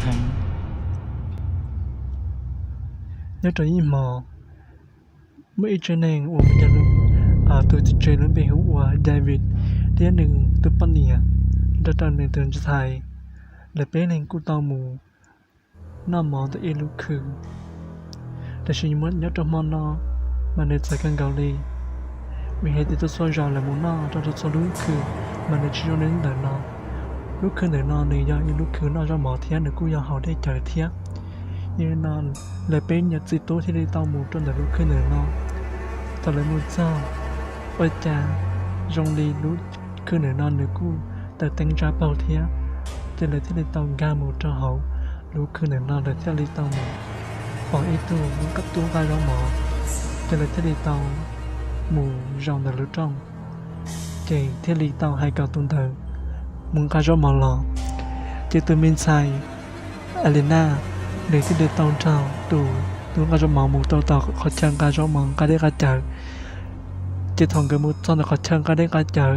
heev. Nyob rau ib hmo, muaj ib tsev neeg uas yog tus txiv tsev lub npe hu ua David thiab nws tus poj niam nrog rau nws tus ntxhais, lawv peb leeg kuj tau mus noj mov ntawm ib lub khw. Tab sis nyob rau hmo no mas nws txawv kawg nkaus li, vim hais tias txhua txhua zaus lawv mus noj rau txhua lub khw mas nws tsis zoo li ntawm no. Lub khw ntawm no nws yog ib lub khw noj zaub mov thiab nws kuj yog haus dej cawv thiab. Yog li no lawv peb niam txiv tub thiaj li tau mus rau ntawm lub khw ntawm no. Thaum lawv mus txog, ua cas zoo li lub khw ntawm no nws kuj taws teeb ntsab paug thiab. Ces lawv thiaj li tau nkag mus rau hauv lub khw ntawm no, lawv thiaj li tau mus pom ib tug tub nqa zaub mov, ces lawv thiaj li tau mus zaum ntawm lub rooj, ces thiaj li tau hais kom tus ntawd mus nqa zaub mov los. Ces tus me ntxhais Elena, nws thiaj li tau nrog tus tub nqa zaub mov mus rau tom qhov chaw nqa zaub mov nqa dej nqa cawv. Ces thaum nkawd mus txog ntawm qhov chaw nqa dej nqa cawv,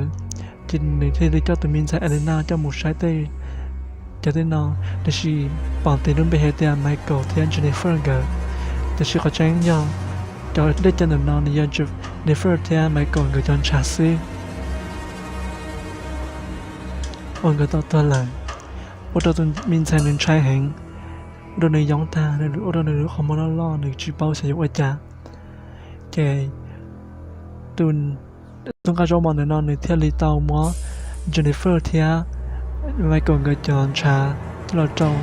ces nws thiaj li coj tus me ntxhais Elena coj mus saib tej cov tej no, tab sis pom tias lub npe hais tias Michael thiab Jennifer nkawd. Tab sis qhov tseeb yog cov dej cawv ntawm no nws yog Jennifer thiab Michael nkawd cov ntshav xwb uas nkawd tau tuag lawm, ua rau tus me ntxhais nws ntshai heev, ua rau nws yoov tag, ua rau nws lub qhov muag loj loj, nws tsis paub xyov yuav ua cas. Ces tus tub nqa zaub mov ntawm no nws thiaj li tau muab Jennifer thiab Michael nkawd cov ntshav coj los rau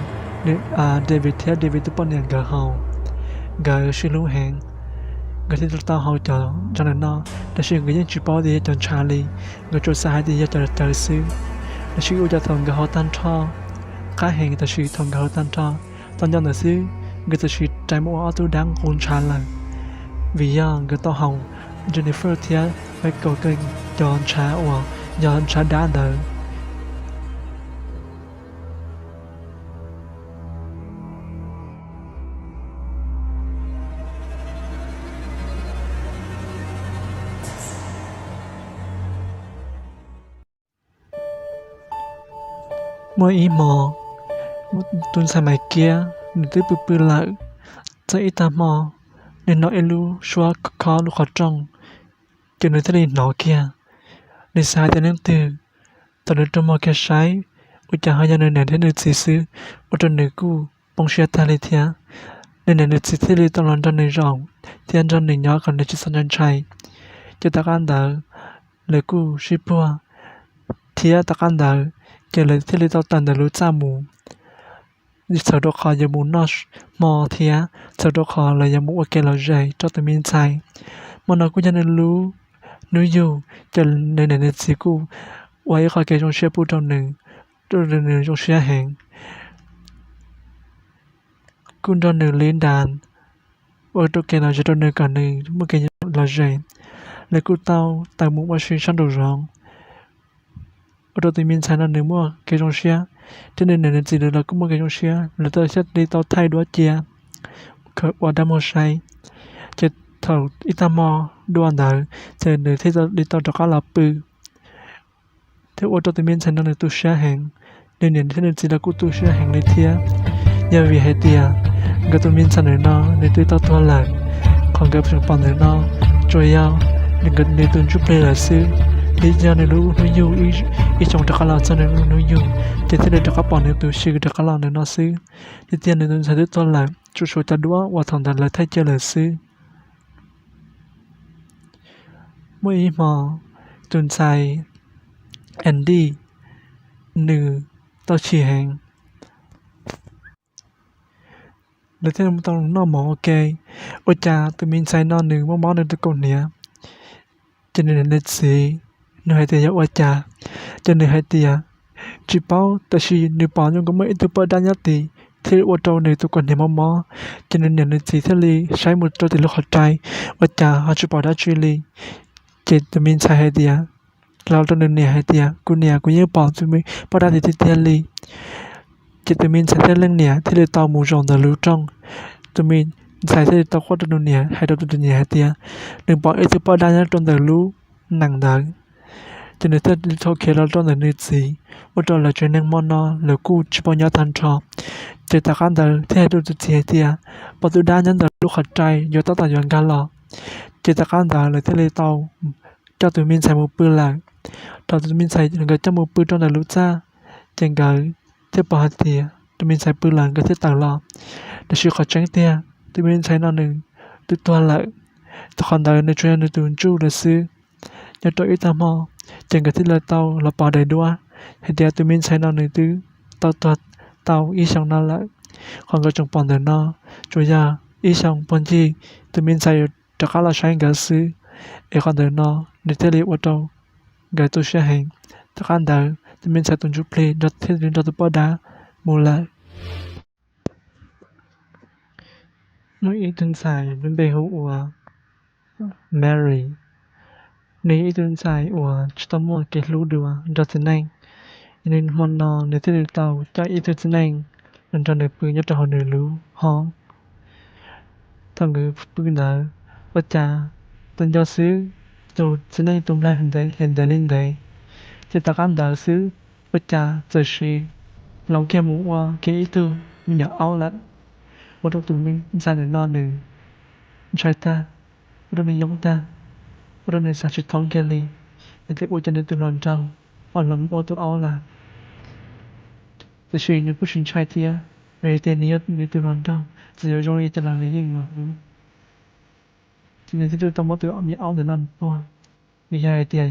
David thiab David tus poj niam nkawd haus. Nkawd sib hlub heev, nkawd thiaj li tau haus cov ntshav ntawm no, tab sis nkawd yeej tsis paub tias yog cov ntshav li, nkawd tsuas xav hais tias yog cov cawv xwb. Tab sis ua cas thaum nkawd haus tag nrho, qab heev, tab sis thaum nkawd haus tag nrho, tau nco ntawd xwb nkawd txawm sis rais mus ua ob tug dab nqus ntshav lawm, vim yog nkawd tau haus Jennifer thiab Michael cov ntshav uas yog ntshav dab ntawd. Muaj ib hmo, tus ntxhais Maiv Kiab nws twb pw pw lawm, txog ib tag hmo nws hnov ib lub suab khob lub qhov rooj, ces nws thiaj li hnov kiag. Nws xav hais tias leej twg, thaum nws rua muag kiag saib, ua cas ho yog nws niam thiab nws txiv xwb, ua rau nws kuj poob siab tag li thiab. Nws niam nws txiv thiaj li tau los nrog nws zaum thiab nrog nws nyob kom nws tsis txhob ntshai ntshai. Ces tom qab ntawd lawv kuj sib puag, thiab tom qab ntawd ces lawv thiaj li tau tawm ntawm lub txaj mus, txhawm rau qhov yuav mus noj hmo thiab txhawm rau qhov lawv yuav mus ua kev lom zem rau tus me ntxhais. Hmo no kuj yog nws lub hnub yug, ces nws niam nws txiv kuj ua ib qho kev zoo siab pub rau nws, rau nws zoo siab heev, kuj nrog nws li nra ua rau kev lom zem rau nws kom nws muaj kev lom zem. Lawv kuj tau tawm mus ua si sab nraum zoov, ua rau tus me ntxhais no nws muaj kev zoo siab, thiab nws niam nws txiv lawv los kuj muaj kev zoo siab, lawv thiaj li tau thaij duab cia, ua dab muag saib. Ces thaum ib tag hmo dua ntawd ces nws thiaj li tau rov qab los pw, thiab ua rau tus me ntxhais no nws tu siab heev. Nws niam thiab nws txiv los kuj tu siab heev li thiab, yog vim hais tias nkawd tus me ntxhais ntawm no nws twb tau tuag lawm. Qhov nkawd tseem pom ntawm no tsuas yog nws tus ntsuj plig lawm xwb, thiab yog nws lub hnub yug, ib xyoo rov qab los txog nws lub hnub yug, ces thiaj li rov qab pom nws tus xyw rov qab los ntawm no xwb. Tiag tiag nws tus ntxhais twb tuag lawm, tsuas tshuav cov duab uas thaum ntawd lawv thaij cia lawm xwb. Muaj ib hmo, tus ntxhais Andy nws tau chim heev, lawv thiaj tau noj mov ua ke. Ua cas tus me ntxhais no nws mob mob nws tus kaus hniav, ces nws niam nws txiv, nws hais tias yog ua cas, ces nws hais tias tsis paub, tab sis nws pom zoo nkaus muaj ib tug poj dab nyob tid thiaj li ua rau nws tus kaus hniav mob mob. Ces nws niam nws txiv thiaj li saib mus rau tim lub qhov rai, ua cas ho tsis pom dab tsi li. Ces tus me ntxhais hais tias, hais rau nws niam hais tias, kuv niam, kuv yeej pom tus poj dab tid tiag tiag li. Ces tus me ntxhais thiab leej niam thiaj li tau mus zaum ntawm lub rooj. Tus me ntxhais thiaj li tau quaj rau nws niam, hais rau nws niam hais tias nws pom ib tug poj dab nyob rau ntawm lub nees ntawd. Ces nws thiaj li tau khiav los rau ntawm nws txiv, ua rau lawv tsev neeg hmo no lawv kuj tsis paub nyob tag nrho. Ces tom qab ntawd thiaj hais rau tus txiv hais tias, pom tus dab nyob ntawm lub qhov rai yuav tab tom yuav nkag los. Ces tom qab ntawd lawv thiaj li tau coj tus me ntxhais mus pw lawm. Thaum tus me ntxhais nkawd coj mus pw rau ntawm lub txaj, ces nkawd thiaj pom hais tias tus me ntxhais pw lawm nkawd thiaj tawm los. Tiam sis qhov tseeb tiag tus me ntxhais no nws twb tuag lawm, qhov ntawd nws tsuas yog nws tus ntsuj lawm xwb. Nyob rau ib tag hmo, ces nkawd thiaj li tau los pom daim duab hais tias tus me ntxhais no nws twb tau tuag tau ib xyoos no lawm. Qhov nkawd tseem pom ntawm no tsuas yog ib xyoos puag ncig tus me ntxhais yuav rov qab los saib nkawd xwb, es qhov ntawm no nws thiaj li ua rau nkawd tu siab heev. Tom qab ntawd tus me ntxhais tus ntsuj plig thiaj li nrog tus poj dab mus lawm. Muaj ib tug ntxhais lub npe hu ua Mary, nws yog ib tug ntxhais uas tsis tau muaj kev hlub dua nrog txiv neej. Yog li hmo no nws thiaj li tau coj ib tug txiv neej los nrog nws pw nyob rau hauv nws lub hoob. Thaum nkawd pw ntawd, ua cas tau nco xwb, tus txiv neej tus nplaig ntev li ntev li ntev. Ces tom qab ntawd xwb, ua cas txawm sim hloov kiag mus ua kiag ib tug me nyuam aub lawm. Ua rau tus me ntxhais ntawm no nws ntshai tag, ua rau nws yoo tag, ua rau nws xav tsis thoob kiag li, hais tias ua cas nws tus hluas nraug ho los ua tus aub lawm. Tiam sis nws kuj tsis ntshai thiab, vim tias nws yog nws tus hluas nraug, txawm yuav zoo li cas los nws yeej yuav hlub. Ces nws thiaj li tau muab tus me aub ntawm no tua, vim yog hais tias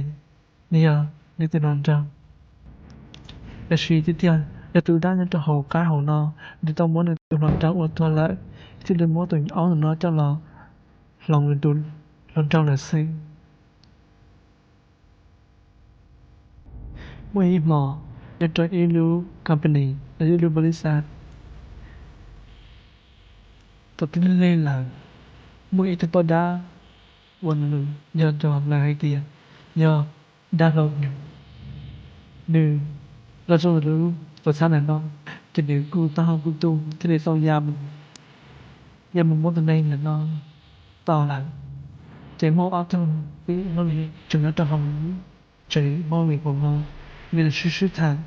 nws yog nws tus hluas nraug. Tiam sis tiag tiag yog tus dab nyob rau hauv qab hauv no, nws tau muab nws tus hluas nraug ua tuag lawm, thiaj li muab tus aub ntawm no coj los hloov nws tus hluas nraug lawm xwb. Muaj ib hmo, nyob rau ib lub company los yog ib lub npaus lis xaj, tau tib neeg lawm, muaj ib tug poj dab uas nws yog nrog lawv hais tias yog dab hlau, nws los rau lub tuam txhab ntawm no, ces nws kuj taub hau kuj tu thiaj li tau ya mus, ya mus muab tus neeg ntawm no tos lawm. Ces muaj ob tug tib neeg tseem nyob rau hauv, tseem muab nws pom no, nws sib sib tham,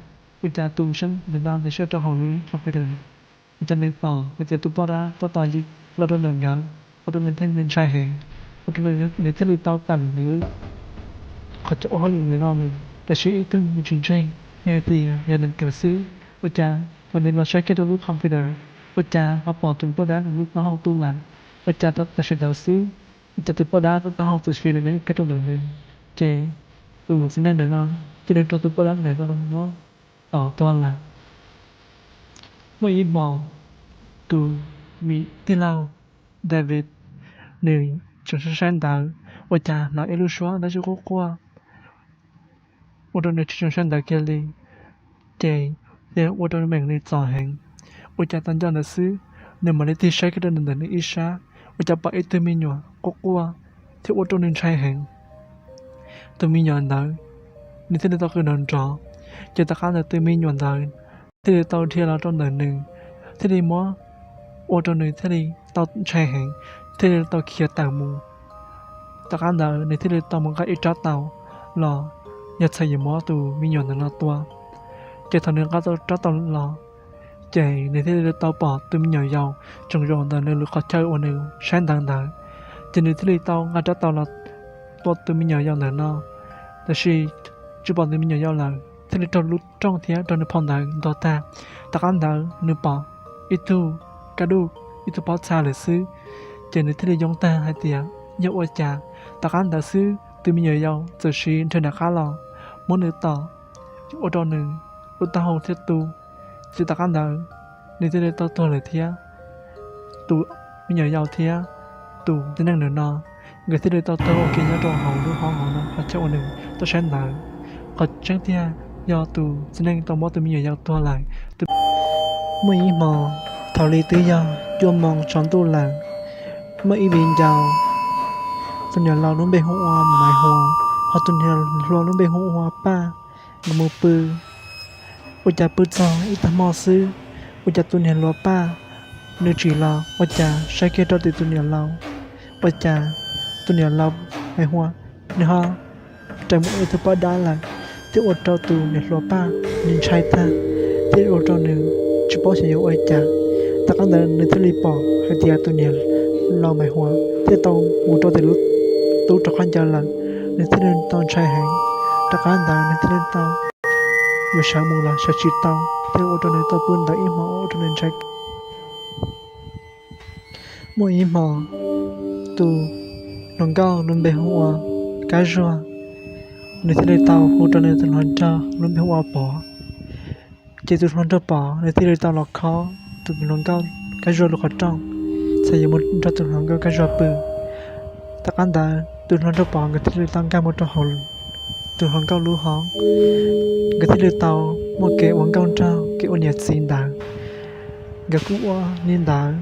ua cas tus ntawm no nws sib rau hauv lub computer, ua cas nws pom hais tias tus poj dab tuaj tos los rau ntawm nkawd, ua rau nws thiaj li ntshai heev, ua rau nws thiaj li tau tawm nws qhov chaw ua hauj lwm ntawm no, tiam sis ib tug nws tsis ntseeg, nws hais tias yog nws kawm xwb. Ua cas thaum nws los saib kiag rau lub computer, ua cas ho pom tus poj dab nws lub taub hau tu lawm. Ua cas tau tam sim ntawd xwb, ua cas tus poj dab lub taub hau txawm sim los nyob kiag rau ntawm nws, ces tus txiv neej ntawm no thiaj li raug tus poj dab ntawm no muab tom tuag lawm. Muaj ib hmo, tus me tij laug David, nws tseem saib saib ntawv, ua cas hnov ib lub suab dab tsi quaj quaj, ua rau nws tsis tseem saib ntawv kiag li, ces thiaj ua rau meem li txom heev. Ua cas tau nco ntawd xwb, nws mam li tig saib kiag rau ntawm nws ib sab, ua cas pom ib tug me nyuam quaj quaj, thiab ua rau nws ntshai heev. Tus me nyuam ntawd, nws thiaj li tau qw nrov nrov, ces tom qab ntawd tus me nyuam ntawd thiaj li tau dhia los rau ntawm nws, thiaj li muab, ua rau nws thiaj li tau ntshai heev, thiaj li tau khiav tawm mus. Tom qab ntawd nws thiaj li tau mus nqa ib rab taus los, yog txhais yuav muab tus me nyuam ntawd no tua. Ces thaum nws nqa tau rab taus los, ces nws thiaj li tau pom tus me nyuam yaus tseem zaum ntawm nws lub qhov chaw uas nws saib ntawv ntawd. Ces nws thiaj li tau nqa rab taus los tua tus me nyuam yaus ntawm no, tab sis tsis pom tus me nyuam yaus lawm, thiaj li raug lub rooj thiab raug nws phau ntawv ntog tag. Tom qab ntawd nws pom ib tug kaj duj, ib tug pob txha lawm xwb, ces nws thiaj li yoo tag hais tias yog ua cas tom qab ntawd xwb tus me nyuam yaus txawm sim nrhiav nram qab los muab nws tom, ua rau nws lub taub hau thiaj tu. Ces tom qab ntawd nws thiaj li tau tuag lawm thiab. Tus me nyuam yaus thiab tus txiv neej ntawm no, nkawd thiaj li tau tuag ua ke nyob rau hauv lub hoob hauv no qhov chaw uas nws tau saib ntawv. Qhov tseeb tiag yog tus txiv neej tau muab tus me nyuam yaus tuag lawm. Muaj ib hmo, thaum li twb yog cuaj moos tsaus ntuj lawm, muaj ib viv ncaus, tus niam laus lub npe hu ua Maiv Huas, ho tus niam hluas lub npe hu ua Paj, nkawd mus pw. Ua cas pw txog ib tag hmo xwb, ua cas tus niam hluas Paj nws tsim los, ua cas saib kiag rau tim tus niam laus, ua cas tus niam laus Maiv Huas nws ho raws mus ua ib tug poj dab lawm. thiaj ua rau tus niam hluas Paj nws ntshai tag, thiaj ua rau nws tsis paub xyov yuav ua cas. Tom qab ntawd nws thiaj li pom hais tias tus niam laus Maiv Huas thiaj tau mus rau tim lub tub rov qab ncaws lawm, nws thiaj li tau ntshai heev. Tom qab ntawd nws thiaj li tau yuav sawv mus los sawv tsis tau, thiaj ua rau nws tau pw ntawd ib hmo ua rau nws ntshai. Muaj ib hmo, tus hluas nkauj lub npe hu ua Kab Zuag, nws thiaj li tau hu rau nws tus hluas nraug lub npe hu ua Pov. Ces tus hluas nraug Pov nws thiaj li tau los khob tus hluas nkauj Kab Zuag lub qhov rooj, txhais yuav mus nrog tus hluas nkauj Kab Zuag pw. Tom qab ntawd tus hluas nraug Pov nkawd thiaj li tau nkag mus rau hauv tus hluas nkauj lub hoob, nkawd thiaj li tau muaj kev ua nkauj nraug kev ua niam txiv ntawd. Nkawd kuj ua li ntawd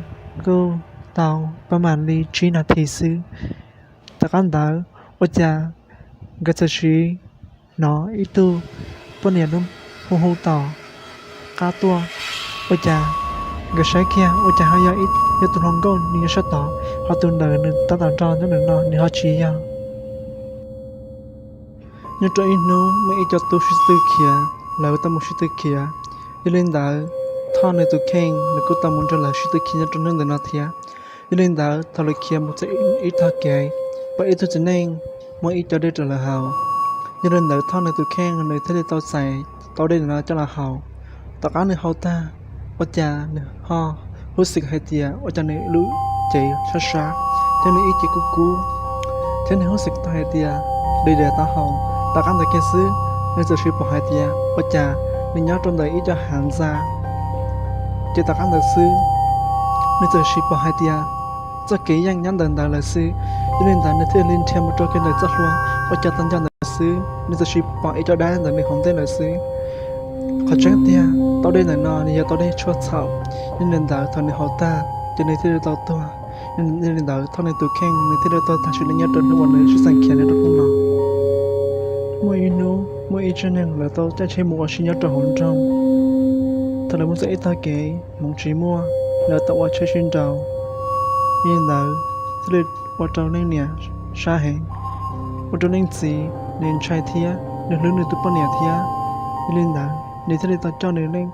kuj tau pab mam li tsib nas this xwb. Tom qab ntawd ua cas nkawd txawm sim hnov ib tug poj niam lub hu hu tom qab tuaj. Ua cas nkawd saib kiag ua cas ho yog ib, yog tus hluas nkauj nws nyob sab tod, ho tus ntawd nws tab tom nrog nyob ntawm no nws ho tsis yog. Nyob rau ib hnub muaj ib co tub sib tw khiav, lawv tau mus sib tw khiav. Yog li ntawd Thoj nws tus kheej nws kuj tau mus nrog lawv sib tw khiav nyob rau hnub ntawm no thiab. Yog li ntawd thaum lawv khiav mus txog ib tog kev, pom ib tug txiv neej muab ib co dej rau lawv haus. Yog li ntawd Thoj nws tus kheej nws thiaj li tau txais tau dej ntawm no coj los haus. Tom qab nws haus tag, ua cas nws ho hub xim hais tias ua cas nws lub cev sab sab, thiab nws ib ce kub kub, thiab nws hub xim tau hais tias dej diam taub hau. Tom qab ntawd kiag xwb, nws txawm sim pom hais tias ua cas nws nyob rau ntawm ib co hav ntxa. Ces tom qab ntawd xwb, nws txawm sim pom hais tias txoj kev yeej nyob ntawm ntawd lawm xwb. Yog li ntawd nws thiaj li nrhiav mus rau kiag ntawm txoj hlua, ua cas tau nco ntawd xwb nws txawm sim pom ib co dab ntawm nws hauv ntej lawm xwb. Qhov tseeb tiag tau dej ntawm no nws yog tau dej tshuaj txhaum. Yog li ntawd thaum nws haus tag ces nws thiaj li tau tuag. Yog li ntawd Thoj nws tus kheej nws thiaj li tuag tag sim neej nyob rau hnub uas nws sib txeem khiav nyob rau hnub no. Muaj ib hnub muaj ib tsev neeg lawv tau caij tsheb mus ua si nyob rau hauv nroog. Thaum lawv mus txog ib tog kev hmoov tsis muaj, lawv tau ua tsheb sib nraus. Yog li ntawd thiaj li ua rau leej niam sab heev, ua rau leej txiv nws ntshai thiab nws hlub nws tus poj niam thiab. Yog li ntawd nws thiaj li tau coj nws leej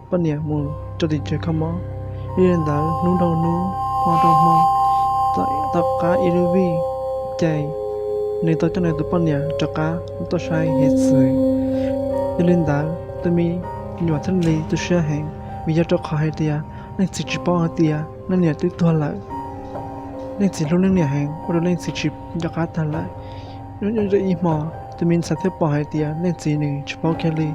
poj niam mus rau tim tsev kho mob. Yog li ntawd hnub dhau hnub, hmo dhau hmo, tom qab ib lub vij, ces nws tau coj nws tus poj niam rov qab tuaj saib hiv txwv. Yog li ntawd tus me nyuam thiaj li tu siab heev, vim yog rau qhov hais tias leej txiv tsis paub hais tias leej niam twb tuag lawm. Leej txiv hlub leej niam heev ua rau leej txiv tsis nco qab tag lawm. Nyob nyob ib hmo, tus me ntxhais thiaj pom hais tias leej txiv nws tsis paub kiag li,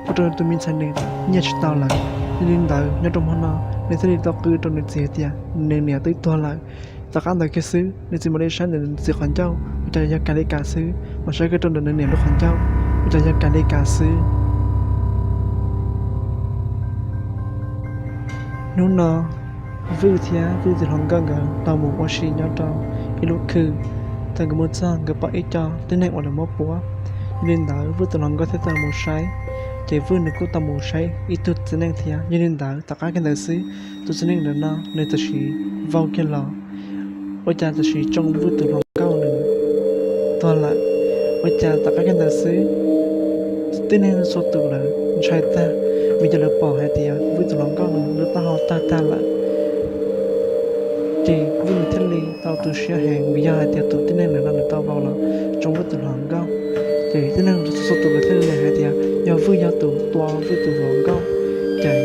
ua rau tus me ntxhais nws nyiaj tsis tau lawm. Yog li ntawd nyob rau hmo no, nws thiaj li tau qw rau nws txiv hais tias nws niam twb tuag lawm. Tom qab ntawd kiag xwb, nws txiv mam li saib ntawm nws txiv qhov ncauj ua cas yog kas li kas xwb, mam saib kiag rau ntawm nws niam lub qhov ncauj ua cas yog kas li kas xwb. Hnub no, Vwj thiab Vwj tus hluas nkauj nkawd tau mus ua si nyob rau ib lub khw. Thaum nkawd mus txog nkawd pom ib co tib neeg uas lawv muab puab. Yog li ntawd Vwj tus hluas nkauj thiaj tau mus saib, ces Vwj nws kuj tau mus saib ib tug txiv neej thiab. Yog li ntawd tom qab kiag ntawd xwb, tus txiv neej ntawm no nws tam sim vau kiag los, ua cas tam sim tsoo Vwj tus hluas nkauj nws tuag lawm. Ua cas tom qab kiag ntawd xwb, tib neeg txhua tus lawv ntshai tag, vim yog lawv pom hais tias Vwj tus hluas nkauj nws lub taub hau tawg tag lawm. Ces Vwj nws thiaj li tau tu siab heev vim yog hais tias tus tib neeg ntawm no nws tau vau los tsoo Vwj tus hluas nkauj. Ces tib neeg txhua tus lawv thiaj li hais tias yog Vwj yog tus tua Vwj tus hluas nkauj. Ces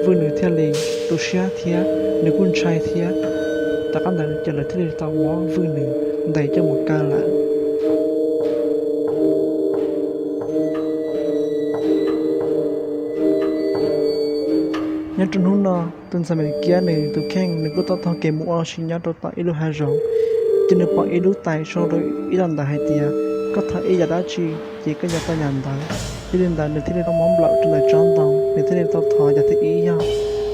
Vwj nws thiaj li tu siab thiab nws kuj ntshai thiab. Tom qab ntawd ces lawv thiaj li tau muab Vwj nws ntes coj mus kaw lawm. Nyob rau hnub no, tus ntxhais Maiv Kiab nws tus kheej nws kuj tau taug kev mus ua si nyob rau tom ib lub hav zoov. Ces nws pom ib lub tais sau rau ib daim ntawv hais tias koj thov ib yam dab tsi ces koj yuav tau yam ntawd. Yog li ntawd nws thiaj li tau muab nplaum rau ntawm tsob ntoo, nws thiaj li tau thov yam thib ib yog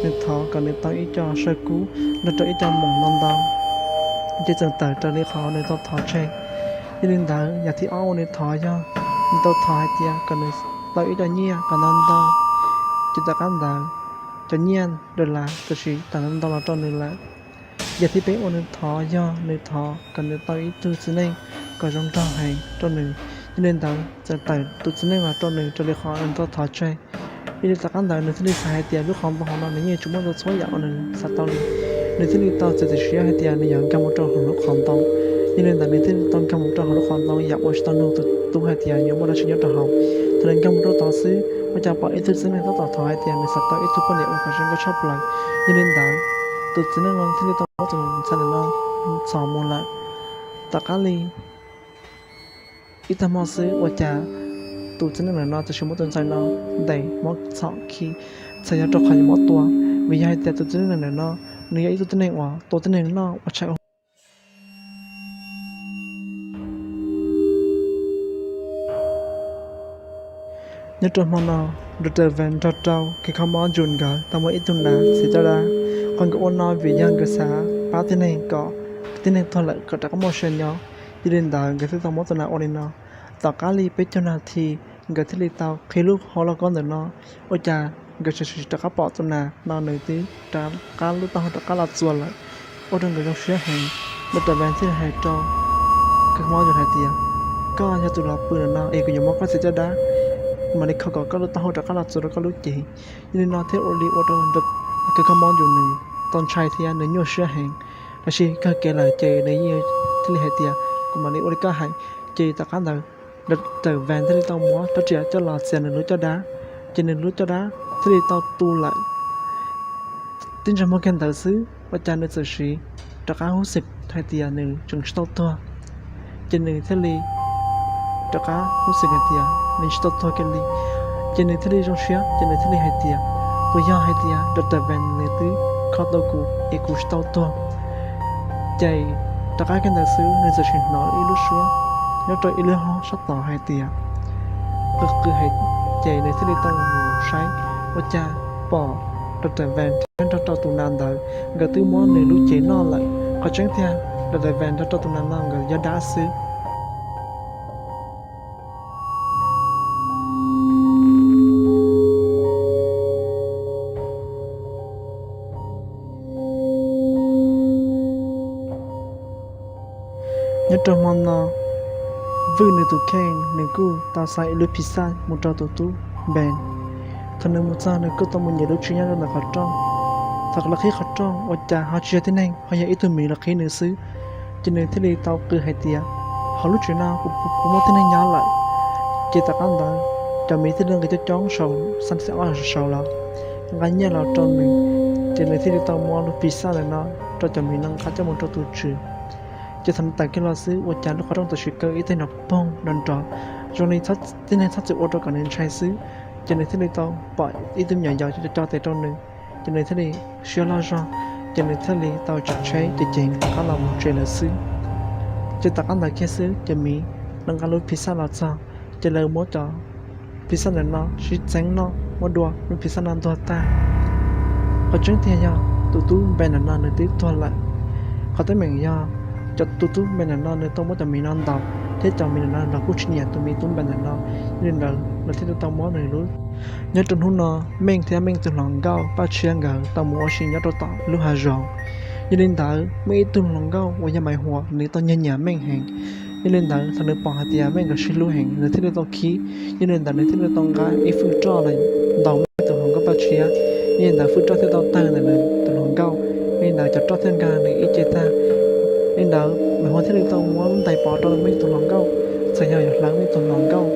nws thov kom nws tau ib co saw kub nrog rau ib co moos ntau ntau. Ces txawm tawm raws li qhov nws tau thov tseg. Yog li ntawd yam thib ob uas nws thov yog nws tau thov hais tias kom nws tau ib co nyiaj kom ntau ntau. Ces tom qab ntawd cov nyiaj dollar tam sim tawm ntau ntau los rau nws lawm. Yam thib peb uas nws thov yog nws thov kom nws tau ib tug txiv neej kom zoo nraug heev rau nws. Yog li ntawd txawm tawm tus txiv neej los rau nws raws li qhov nws tau thov tseg. Yog li tom qab ntawd nws thiaj li xav hais tias lub qhov ntoo hauv no nws yeej tsis muaj tau txhua yam uas nws xav tau li. Nws thiaj li tau txiav txim siab hais tias nws yuav nkag mus rau hauv lub qhov ntoo. Yog li ntawd nws thiaj li tau nkag mus rau hauv lub qhov ntoo yam uas tsis tau nug tus tub hais tias yuav muaj dab tsi nyob rau hauv. Thaum nws nkag mus rau tod xwb ua cas pom ib tug txiv neej tab tom thov hais tias nws xav tau ib tug poj niam uas txaus nkauj tshaj plaws. Yog li ntawd tus txiv neej no thiaj li tau muab tus ntxhais ntawm no txhom mus lawm. Tom qab li ib tag hmo xwb ua cas tus txiv neej ntawm no tam sim muab tus ntxhais no ntes mob txhom khi, txhais yog rau qhov yuav mob tua, vim yog hais tias tus txiv neej ntawm no nws yog ib tug tib neeg uas tua tib neeg noj ua tshais ua Nyob rau hmo no, Doctor Van nrog rau kws kho mob June nkawd tau muaj ib tug nas txiv caj dab. Qhov nkawd ua no vim yog nkawd xav pab tib neeg kom tib neeg tuag lawm kom rov qab muaj sia nyob. Yog li ntawd nkawd thiaj tau muab tus nas ua li no. Tom qab li peb caug nas this nkawd thiaj li tau qhib lub hauv lauj kaub ntawm no, ua cas nkawd tseem rov qab pom tus nas no nws twb rov qab lub taub hau rov qab los txuas lawm, ua rau nkawd zoo siab heev. Doctor Van thiaj li hais rau kws kho mob June hais tias, koj yog tus los pw ntawm no es kuv yuav muab koj txiv caj dab, kuv mam li kho kom koj lub taub hau rov qab los txuas rau koj lub cev. Yog li no thiaj ua li ua rau kws kho mob June nws tau ntshai thiab nws nyuaj siab heev. Tab sis kawg kev lawm ces nws yeej thiaj li hais tias, kuv mam li ua li koj hais. Ces tom qab ntawd Doctor Van thiaj li tau muab rab riam coj los txiav nws lub caj dab, ces nws lub caj dab thiaj li tau tu lawm. Tib ntsais muag kiag ntawd xwb ua cas nws txawm siv rov qab hub xim hais tias nws tseem tsis tau tuag. Ces nws thiaj li rov qab hub xim hais tias nws tsis tau tuag kiag li. Ces nws thiaj li zoo siab ces nws thiaj li hais tias, puas yog hais tias Doctor Van nws twb kho tau kuv es kuv tsis tau tuag? Ces rov qab kiag ntawd xwb nws txawm sim hnov ib lub suab nyob rau ib lub hoob sab tod hais tias, qw qw hais, ces nws thiaj li tau mus saib ua cas pom Doctor Van thiab nrog rau tus nas ntawd nkawd twb muab nws lub cev noj lawm. Qhov tseeb tiag Doctor Van nrog rau tus nas no nkawd yog dab xwb. Nyob rau hmo no, Vwj nws tus kheej nws kuj tau xa ib lub pizza mus rau tus tub Npees. Thaum nws mus txog nws kuj tau mus nyiam lub tshis nyob rau ntawm qhov rooj. Thaum lawv qhib qhov rooj ua cas ho tsis yog tib neeg, ho yog ib tug miv los qhib nws xwb. Ces nws thiaj li tau qw hais tias, hauv lub tsev no kuv muaj tib neeg nyob lawm. Ces tom qab ntawd cov miv thiaj li nqis coob coob saum xab xeem ob saud los nqa nyiaj los rau nws. Ces nws thiaj li tau muab lub pizza ntawm no rau cov miv no nqa coj mus rau tus tswv. Ces thaum nws tawm kiag los xwb ua cas lub qhov rooj txawm sim kaw ib teg nrov poog nrov nrov, zoo li tib neeg txhob txwm ua rau kom nws ntshai xwb. Ces nws thiaj li tau pom ib tug me nyuam yaus co co tes rau nws, ces nws thiaj li siab loj zog, ces nws thiaj li tau tsav tsheb ces ceev rov qab los mus tsev lawm xwb. Ces tom qab ntawd kiag xwb ces miv lawv nqa lub pizza los txog, ces lawv muab cov pizza ntawm no sib txeeb noj muab dua lub pizza no ntuag tag. Qhov tseeb tiag yog tus tub Npees ntawm no nws twb tuag lawm. Qhov teeb meem yog cov tus tub Npees ntawm no nws tau muab cov miv no ntaus thiab cov miv ntawm no los kuj tsis nyiam tus miv tub Npees ntawm no. Yog li ntawd lawv thiaj li tau muab nws lub. Nyob rau hnub no, Meej thiab Meej tus hluas nkauj Paj Tshiab nkawd tau mus ua si nyob rau tom lub hav zoov. Yog li ntawd muaj ib tug hluas nkauj uas yog Maiv Huas nws tau nyiag nyiam Meej heev. Yog li ntawd thaum nws pom hais tias Meej nkawd sib hlub heev nws thiaj li tau khib. Yog li ntawd nws thiaj li tau nqa ib fwj roj los ntaus Meej tus hluas nkauj Paj Tshiab. Yog li ntawd fwj roj thiaj tau tawg ntawm nws tus hluas nkauj. Yog li ntawd cov roj thiaj nkag nws ib ce tag. Yog li ntawd Maiv Huas thiaj li tau muab lub ntais pov rau Meej tus hluas nkauj, txawm yog yuav hlawv Meej tus hluas nkauj.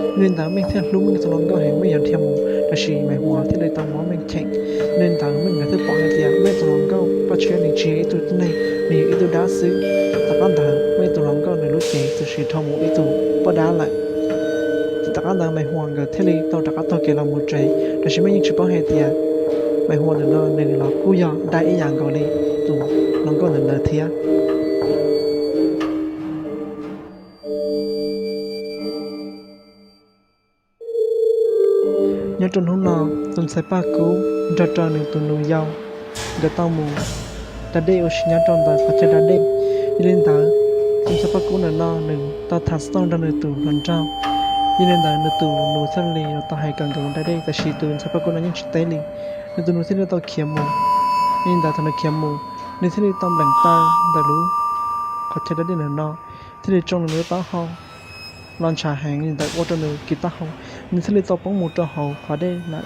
Yog li ntawd Meej thiaj hlub Meej tus hluas nkauj heev, Meej yuav nrhiav mus, tab sis Maiv Huas thiaj li tau muab Meej cheem. Yog li ntawd Meej nkawd thiaj pom hais tias Meej tus hluas nkauj Paj Tshiab nws tsis yog ib tug tib neeg, nws yog ib tug dab xwb. Tom qab ntawd Meej tus hluas nkauj nws lub cev txawm sim dhau mus ib tug poj dab lawm. Ces tom qab ntawd Maiv Huas nkawd thiaj li tau rov qab taug kev los mus tsev, tab sis Meej yeej tsis paub hais tias Maiv Huas ntawm no nws los kuj yog dab ib yam nkaus li tus hluas nkauj ntawm lawv thiab. Nyob rau hnub no, tus ntxhais Paj Kub nrog rau nws tus nus yau nkawd tau mus da dej ua si nyob rau ntawm qhov chaw da dej. Yog li ntawd, tus ntxhais Paj Kub ntawm no nws tau tham xov tooj nrog nws tus hluas nraug. Yog li ntawd nws tus nus thiaj li los tau hais kom nkawd mus da dej, tab sis tus ntxhais Paj Kub no yeej tsis teb li. Nws tus nus thiaj li tau khiav mus. Yog li ntawd thaum nws khiav mus, nws thiaj li tau nplees taw ntawm lub qhov chaw da dej ntawm no, thiaj li tsoo nws lub taub hau. los ntshav heev li ntawd ua rau nws kiv taub hau, nws thiaj li tau poob mus rau hauv qhov dej lawm.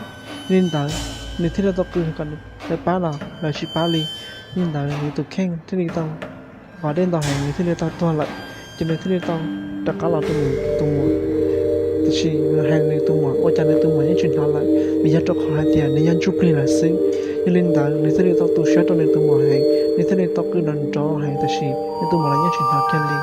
Li ntawd, nws thiaj li tau qw kom lawv pab los lawv tsis pab li. Li ntawd nws tus kheej thiaj li tau, qhov dej ntau heev nws thiaj li tau tuag lawm, ces nws thiaj li tau rov qab los rau nws tus muam. Tiam sis nws hais nws tus muam ua cas nws tus muam yeej tsis hnov lawm, vim yog rau qhov hais tias nws yog ntsuj plig lawm xwb. Yog li ntawd nws thiaj li tau tu siab rau nws tus muam heev, nws thiaj li tau qw nrov nrov heev, tiam sis nws tus muam los yeej tsis hnov kiag li.